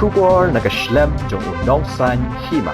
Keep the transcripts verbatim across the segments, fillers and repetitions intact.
Khubor na ka shlem jong u nongsan hima.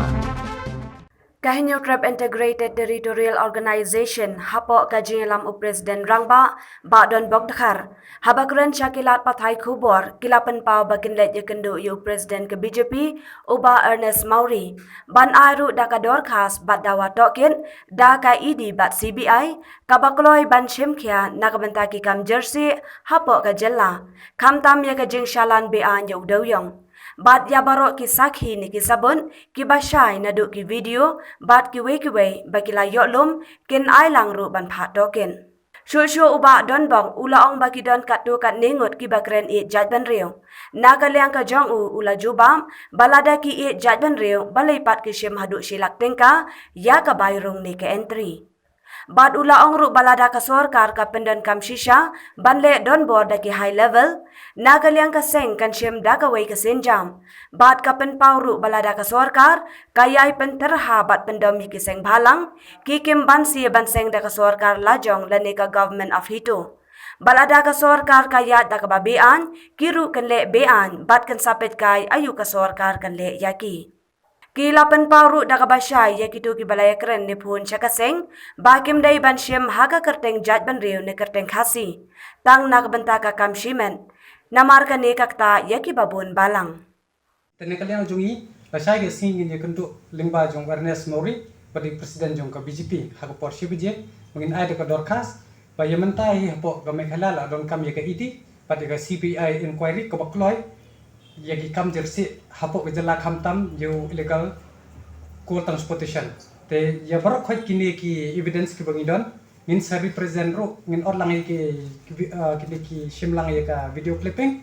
Ka Hynñiewtrep Integrated Territorial Organization hapoh ka jingïalam u President Rangbah Bah Donbok Dkhar, haba kren sha ki lad pathai khubor, ki la pynpaw ba kin leit ïakynduh ïa u President ka B J P, u Bah Ernest Mawrie, ban ai ruh da ka dorkhas bad dawa tohkit da ka E D bad C B I, kaba kloi ban shim khia na ka bynta ki kam jyrsieh hapoh ka jylla, khamtam ïa ka jingshalan be-aiñ ïa u dewïong. Bad ïa baroh ki sakhi ne ki sabut kiba shai naduh ki video bad kiwei kiwei ba ki la ïoh lum, kin ai lang ruh ban phah tohkit. Shuh shuh u Bah Donbok u la ong ba ki don katto katne ngut kiba kren ïeit jaitbynriew. Na ka liang ka jong u, u la jubab ba lada ki ïeit jaitbynriew, balei pat ki shim haduh shi lak tyngka ïa ka bai rung ne ka entry. Bad u la ong ruh ba lada ka sorkar ka pyndonkam shisha ban leh donbor da ki high level, na ka liang ka seng kan shim da kawei ka sienjam. Bad ka pynpaw ruh ba lada ka sorkar ka ïai pyntyrha bad pyndom ïa ki seng bhalang, ki kim banse ban seng da ka sorkar lajong lane ka Government of HITO. Ba lada ka sorkar ka ïaid da kaba be-aiñ, ki ruh kan leh be-aiñ bad kan sa peitkai aïu ka sorkar kan leh ïa ki. Ki la pynpaw ruh da kaba shai ïa kito kiba la ïakren ne phone sha ka seng ba kim dei ban shim ha ka kyrteng jaitbynriew ne kyrteng Khasi, tang na ka bynta ka kam shimet. Namar kane ka ktah ïa kiba bun balang. Te na ka liang jong ngi, la shai ka sngi ngin ïakynduh lyngba jong u Ernest Mawrie, ba dei President jong ka B J P, ha ka por shi baje, ba ngin ai da ka dorkhas ba ïa mynta hi hapoh ka Meghalaya la donkam ïa ka E D bad ïa ka C B I inquiry kaba kloi ïa ki kam jyrsieh hapoh ka jylla, khamtam ïa u illegal coal transportation. Te ïa baroh khoit kine ki evidence kiba ngi don, ngin sa represent ruh, ngin ot lang ïa ki, ki vi-, ah, kine ki shim lang ïa ka video clipping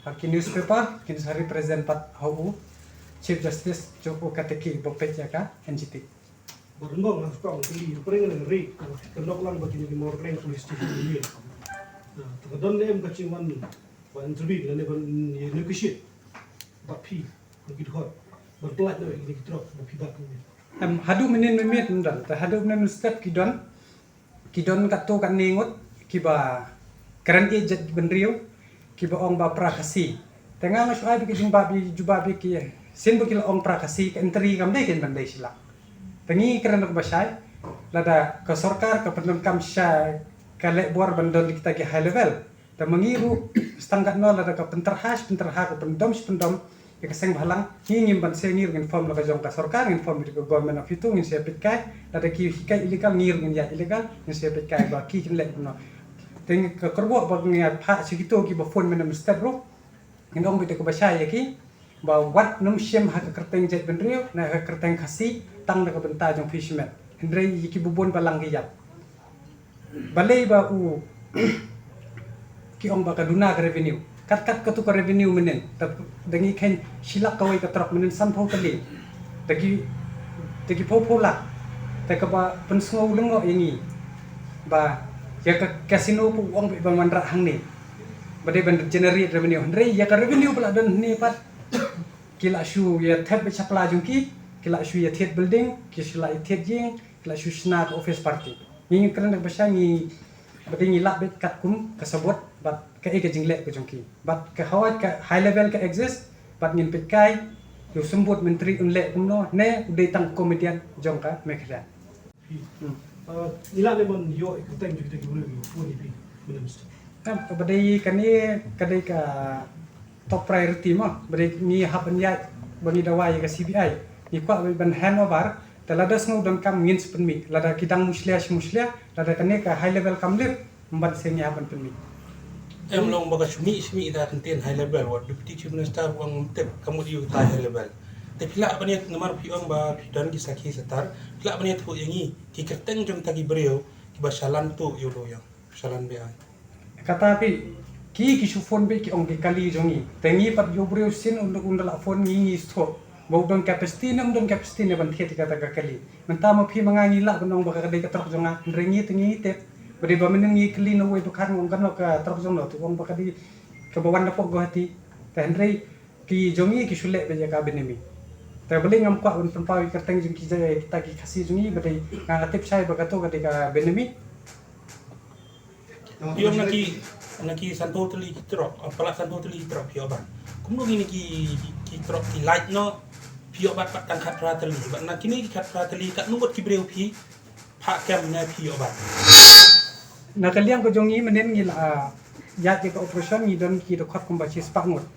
ha ki newspaper, ngin sa represent pat ha u Chief Justice jong u kata ki ba peit ïa ka N G T. Ba rymbang ha skong kali, pring na ri, ka nok lang ba kini ki Mortland Police Station ni. Na, ta ka don ne em ka chingwan ba intervene, lane ban, ye ne kishi. Ba phi, ba ki dhot, ban plat na kini ki trok, ba phi ba kini. Em, haduh mynnin mynnin don, ta haduh mynnin step ki don, ki don katto katne ngut, kiba kren ïeit jaitbynriew, kiba ong ba pra Khasi. Te nga nga shu ai bad ki jubab, jubab bad ki sien ba ki la ong pra Khasi, ka entry kam dei kein ban dei shi lak. Te ngi kren da kaba shai, lada ka sorkar ka pyndonkam shisha ka leh bor ban don kita ki high level. Te ma ngi ruh, stang katno lada ka pynterha shi pynterha, ka pyndom shi pyndom ïa ka seng bhalang, ngi ngim banse, ngi ruh ngin form la ka jong ka sorkar, ngin form ïa ka Government of HITO, ngin sa peitkai, lada ki hikai illegal, ngi ruh ngin ïaid illegal, ngin sa peitkai ba ki kin leh kumno. Te ngi ka kyrwoh ba ngi phah sha kito kiba phone mynne mynstep ruh, ngin ong beit da kaba shai ïa ki ba wat nym shim ha ka kyrteng jaitbynriew ne ha ka kyrteng Khasi tang na ka bynta jong phi shimet. Hynrei ïa ki bun balang ki ïap. Balei ba u ki ong ba ka duna ka revenue. Kat kat katu ka revenue mynnin. Da ngi khein shi lak kawei ka trok mynnin sanphew tylli. Da ki, da ki phew phew lak. Te kaba pynsngew lyngngoh ïa ngi ba ïa ka casino pat u ong beit ban wanrah hangne. Ba dei ban generate revenue. Hynrei ïa ka revenue ba la don hangne pat, ki la shu ïa thied beit shapla jong ki, ki la shu ïa thied building, ki shu la ïa thied ïing, ki la shu shna ka office party. Ngi ngi kren da kaba shai, ngi ba dei ngi lap beit katkum ka sabut bad kaei ka jingleh ka jong ki. Bad ka hawai ka high level ka exist, bad ngin peitkai ïa u symbud myntri un leh kumno, ne u dei tang comedian jong ka Meghalaya. Hmm. Ah, ngi lah ne ban ïoh ïa ka kyrteng jong kita ki briew ïa u phone ïa phi, Minister? Em, ka ba dei kane, ka dei ka top priority mo. Ba dei ngi hap ban ïaid, ba ngi dawa ïa ka C B I. Ngi kwah ban hand over, te lada sngew donkam ngin sa pynmih. Lada ki dang mushlia shi mushlia, lada kane ka high level kam lip, ym banse ngi hap ban pynmih. Em long ba ka shu mih shu mih da ka ktien high level, wat Deputy Chief Minister u ong ym tip, ka mut ïa uta high level. Te phi lah ban ïa, namar phi ong ba phi don ki sakhi satar, phi lah ban ïathuh ïa ngi ki kyrteng jong kita ki briew kiba shalan tuh ïa u dewïong, shalan be-aiñ. Kata phi, ki ki shu phone beit ki ong ki kali jong ngi. Te ngi pat ïa u briew sien un, un da la phone ngi ngi shu thoh ba u don capacity ne ym don capacity ne ban thied ïa kata ka kali. Mynta ma phi ma nga ngi lah ban ong ba ka dei ka trok jong nga, hynrei ngi te ngi tip. Ba dei ba mynnin ngi kylli na uwei u dkhar, nga ong kano ka trok jong no, te u ong ba ka dei kaba wan napoh Guwahati. Te hynrei ki jong ngi ki shu leh beit ïa ka Benami. Te balei ngam kwah ban pynpaw ïa ka kyrteng jong ki, kita ki Khasi jong ngi, ba dei nga nga tip shai ba kato ka dei ka Benami. Phi ong na ki, na ki sanphew tylli ki trok, ah, palat sanphew tylli ki trok phi ong ban. Kumno kine ki, ki, ki trok ki lait noh, phi ïoh bat pat tang khatphra tylli. Bad na kine ki khatphra tylli, katno ngut ki briew phi phah kem ne phi ïoh bat? Na ka liang ka jong ngi mynhynnin ngi la, ah, ïaid ïa ka operation, ngi don ki dkhot kumba shispah ngut.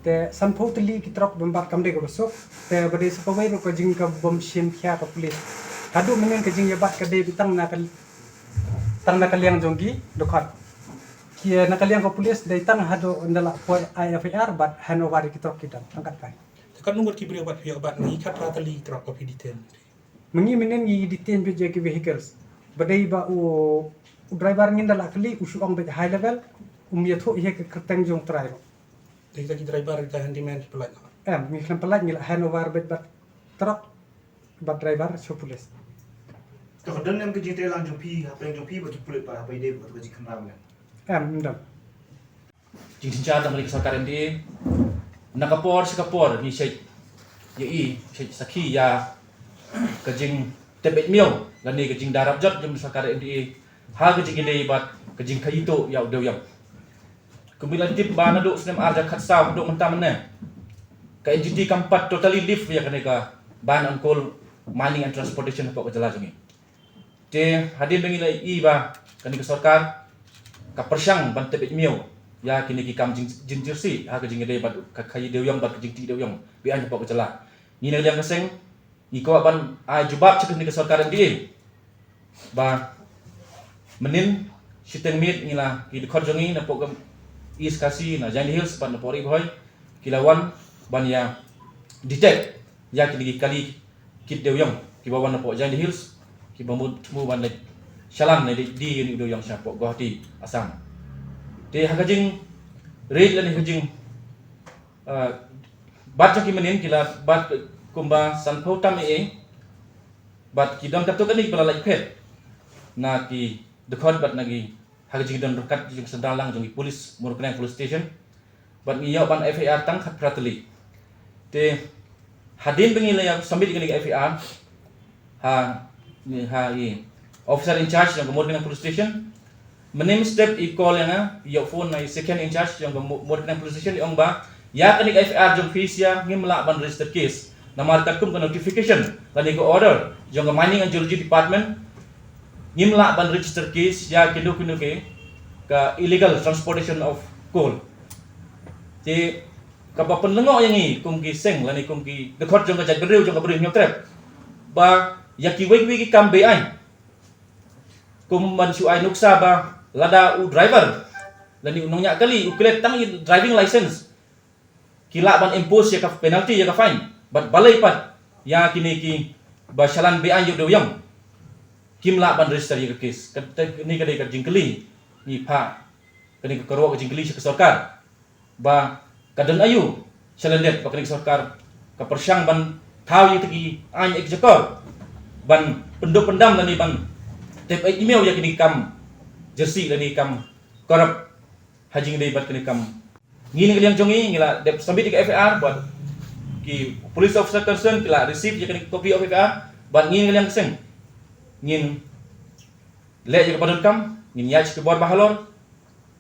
Te sanphew tylli ki trok bym bat kam dei kaba suk. Te ba dei sa kawei ruh ka jing ka bym shim khia ka police. Haduh mynhynnin ka jingïabat ka dei tang na ka, tang na ka liang jong ki dkhot. Ki, eh, na ka liang ka police dei tang haduh ynda la poi ai F I R bad hand over ïa ki trok ki don. Tang katkai. Te katno ngut ki briew ba phi ïoh bat, na ki khatphra tylli ki trok ba phi detain? Ma ngi mynhynnin ngi detain beit ïa ki vehicles. Ba dei ba u, u driver ngin da la kylli, u shu ong beit high level, um ïathuh ïa ka kyrteng jong u trai ruh. Dei kita ki driver, kita handyman ki pynlait noh? Em, ngi khlem pynlait, ngi la hand over beit bad trok bad driver sha police. To ka don em ka jingtreilang jong phi, hapdeng jong phi bad ki pulit, ba haba ïadei bad ka jingkhynra mynhynnin? Em, ym don. Jingsynshar jong kane ka sorkar M D A. Na ka por sha ka por ngi shait ïa i, shait sakhi ïa ka jingtep beit miaw lane ka jingdarap jot jong ka sorkar M D A ha ka jingïadei bad ka jingkhaïi tuh ïa u dewïong. Kumba la tip ba naduh snem ar hajar khatsaw haduh mynta mynne, ka N G T kam pat totally lift ïa kane ka ban on coal mining and transportation hapoh ka jylla jong ngi. Te hadien ba ngi la ïohi ba kane ka sorkar ka pyrshang ban tep beit miaw ïa kine ki kam jing, jingjyrsieh ha ka jingïadei bad ka khaïi dewïong bad ka jingtih dewïong be-aiñ hapoh ka jylla, ngi na ka liang ka seng ngi kwah ban ai jubab sha kane ka sorkar M D A ba mynhynnin shiteng miet ngi la, ki dkhot jong ngi napoh ka East Khasi, na Jaintia Hills bad napoh Ri Bhoi, ki la wan ban ïa detect ïa kine ki kali kit dewïong kiba wan napoh Jaintia Hills, kiba mut thmu ban leit shalan ne leit die ïa une u dewïong shapoh Guwahati, Assam. Te ha ka jingreid lane ha ka jing, ah, bat jong ki mynhynnin ki la bat kumba sanphew tam eh, bad ki don katto katne kiba la lait phet na ki dkhot bad na ki, ha ka jingdon ryngkat jong ka syndah lang jong ki police, Mawryngkneng Police Station. Bad ngi ïoh ban F I R tang khatphra tylli. Te hadien ba ngi la ïa submit ïa kane ka F I R ha, ha i officer in charge jong ka Mawryngkneng Police Station, mynhynnin step i call ïa nga, ïoh phone na i second in charge jong ka Mo, Mawryngkneng Police Station, i ong ba ïa kane ka F I R jong phi sha ngim lah ban register case. Namar katkum ka notification lane ka order jong ka Mining and Geology Department, ngim lah ban register case ïa kino kino ki ka illegal transportation of coal. Te kaba pynlyngngoh ïa ngi kum ki seng lane kum ki dkhot jong ka jaitbynriew jong ka Bri Hynñiewtrep, ba ïa kiwei kiwei ki kam be-aiñ, kum ban shu ai nuksa ba lada u driver lane u nongñiah kali u klet tang ïa driving license, ki lah ban impose ïa ka penalty, ïa ka fine. Bad balei pat ïa kine kiba shalan be-aiñ ïa u dewïong kim lah ban register ïa ka case? Kane ka dei ka jingkylli ngi phah, kane ka kyrwoh ka jingkylli sha ka sorkar ba ka don aïu shalyndet ba kane ka sorkar ka pyrshang ban thaw ïa kita ki aiñ executor ban pynduh pyndam lane ban tep ïa miaw ïa kine ki kam jyrsieh lane ki kam corrupt ha jingïadei bad kane ka kam. Ngi na ka liang jong ngi ngi la dep submit ïa ka F I R bad ki police officer concerned ki la receive ïa kane ka copy of F I R, bad ngi na ka liang ka seng ngin leh ïa kaba donkam, ngin ïaid sha ki bor ba halor,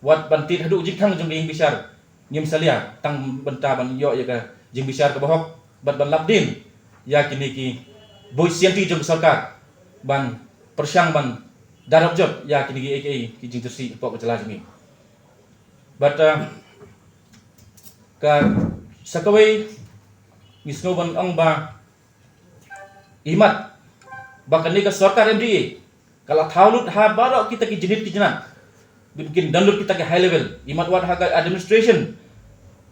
wat ban tied haduh jingkhang jong ka ïing bishar, ngim salia tang bynta ban ïoh ïa ka jingbishar kaba hok bad ban lap dien ïa kine ki buit sianti jong ka sorkar ban pyrshang ban darap jot ïa kine kiei kiei ki jingjyrsieh hapoh ka jylla jong ngi. Bad, uh, ka sa kawei ngi sngew ban ong ba imat ba kane ka sorkar M D A ka la thaw lut ha baroh kita ki jingit ki jinat, ba kin don lut kita ki high level, imat wat ha ka administration,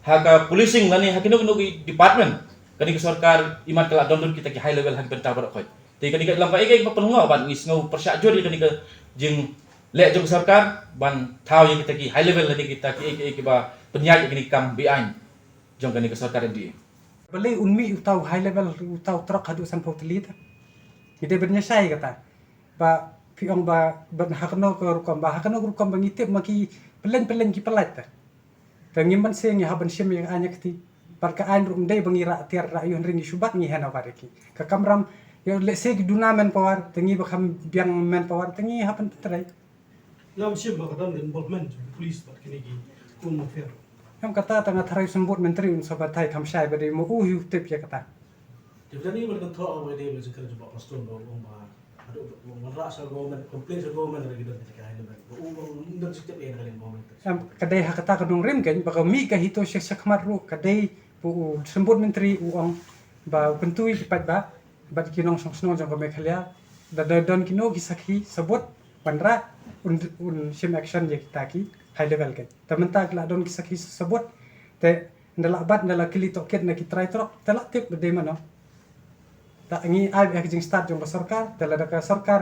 ha ka policing lane ha kino kino ki department, kane ka sorkar imat ka la don lut kita ki high level ha ki bynta baroh khoit. Te kane ka long kaei kaei kaba pynlyngngoh bad ngi sngew pyrshah jur ïa kane ka jingleh jong ka sorkar ban thaw ïa kita ki high level lane kita kiei kiei kiba pynïaid ïa kane ka kam be-aiñ jong kane ka sorkar M D A. Balei un mih uta u high level, uta u trok haduh sanphew tylli te? Ngi dei ban ïa shai kata. Ba phi ong ba ban ha kano ka rukom, ba ha kano ka rukom ba ngi tip ma ki pyllein pyllein ki pynlait te. Te ngim banse ngi hap ban shim ïa ka aiñ ïa kti. Bad ka aiñ ruh ym dei ba ngi rah tiar rah ïoh, hynrei ngi shu bat ngi hand over ïa ki. Ka kamram ïa lehse ki duna manpower, te ngi ba kham biang manpower, te ngi hap ban pyntrei. Ngam shim ba ka don involvement jong ki police bad kine ki kum mafia. Kam kata tang nga tharai symbud myntri un sa batai kham shai ba dei ma u hi u tip ïa kata. Te phi dang ïa ban kynthoh ba dei ban jingkren jubab pastor ba ong ba haduh ba wanrah sha government, complain sha government, re ki don ka jaka high level ba u ong ym don jingtip ïa ka liang government. Em, ka dei ha kata ka nongrim kein ba ka mih ka HITO sha shakhmat ruh ka dei ba u symbud myntri u ong ba u kyntu ïa ki paidbah bad ki nongshong shnong jong ka Meghalaya, da da don kino ki sakhi sabut wanrah un un shim action ïa kita ki high level kein. Te mynta ki la don ki sakhi sabut te nda la bat nda la kylli tohkit na ki trai trok te la tip ba dei mano. Ta ngi ai ba ka jingstad jong ka sorkar te lada ka sorkar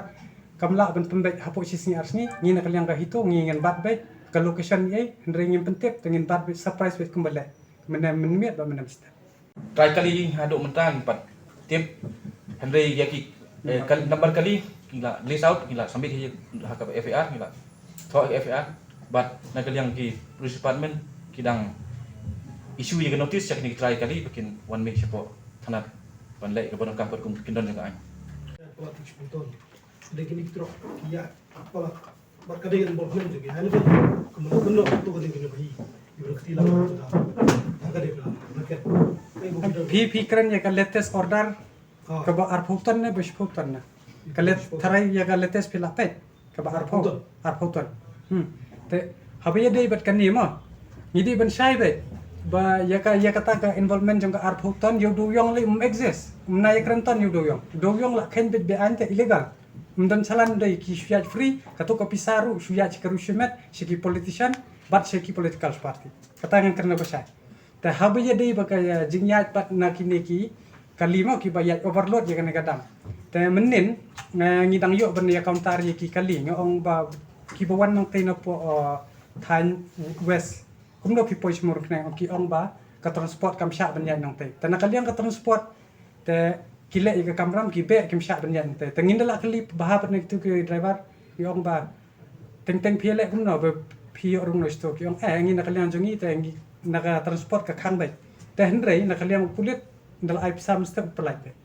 kam lah ban pynbeit hapoh shi sngi ar sngi, ngi na ka liang ka HITO ngi ngin bat beit ka location ei, hynrei ngim pyntip te ngin bat beit surprise beit kumba leh mynne mynmiet ba mynne mynstep. Trai kali haduh mynta ngi pat tip, hynrei ïa ki eh, kal, number kali ngi la list out, ngi la submit hi ha ka FIR, ngi la thoh FIR. Bad na ka liang ki police department ki dang issue ïa ka notice sha kine ki trai kali ba kin wan mih shapoh thana ban leh kaba donkam katkum ki kyndon jong ka aiñ. Dei kine ki trok ki ïa palat bad ka dei involvement jong ki high level. Kumno kumno to ka dei kine ba hi. Ibrah kti la ka dei ka raket. Phi phi kren ïa ka latest order kaba arphew ton ne ba shiphew ton ne? Ka let tharai ïa ka latest phi la peit kaba arphew ton. Arphew ton. Hmm. Te haba ïa dei bad kane mo, ngi dei ban shai beit ba ïa ka ïa kata ka involvement jong ka arphew ton ïa u dewïong lei um exist. Um na ïa kren ton ïa u dewïong. U dewïong la khein beit be-aiñ te illegal. Um don chalan, dei ki shu ïaid free, kato ka pisa ruh shu ïaid sha ka riew shimet, sha ki politician bad sha ki political party. Kata ngan kren ba shai. Te haba ïa dei ba ka ïa jingïaid pat na kine ki kali mo kiba ïaid overload ïa kane ka dam. Te mynnin ngi dang ïoh ban ïa counter ïa ki kali, nga ong ba kiba wan nangtei napoh thaiñ West, kumno phi poi sha Mawryngkneng, ki ong ba ka transport kam shah ban ïaid nangtei. Te na ka liang ka transport te ki leh ïa ka kamram, ki beh, kim shah ban ïaid nangtei. Te ngin da la kylli bha pat na kitu ki driver, ki ong ba teng teng phi leh kumno ba phi ïoh rung noh shito, ki ong eh ngi na ka liang jong ngi te ngi na ka transport ka khang beit. Te hynrei na ka liang u pulit nda la ai pisa mynstep u pyllait beit.